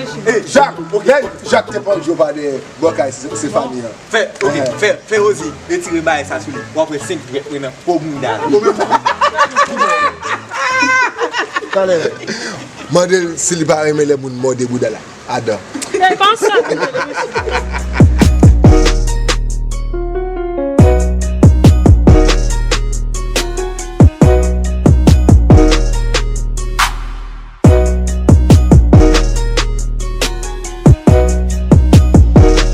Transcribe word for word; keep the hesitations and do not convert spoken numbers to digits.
mesye. Hey, Jak, lè Jak te pandye w pa dèyè bò kay Stefani an. Fè, ok, fè, fè Rosie retire bagay sa sou li. W ap wè senk dwèt mwen nan po bounda li. Talè. Mande l si li pa renmen lè moun mòde bouda la. Adan. E pa sa.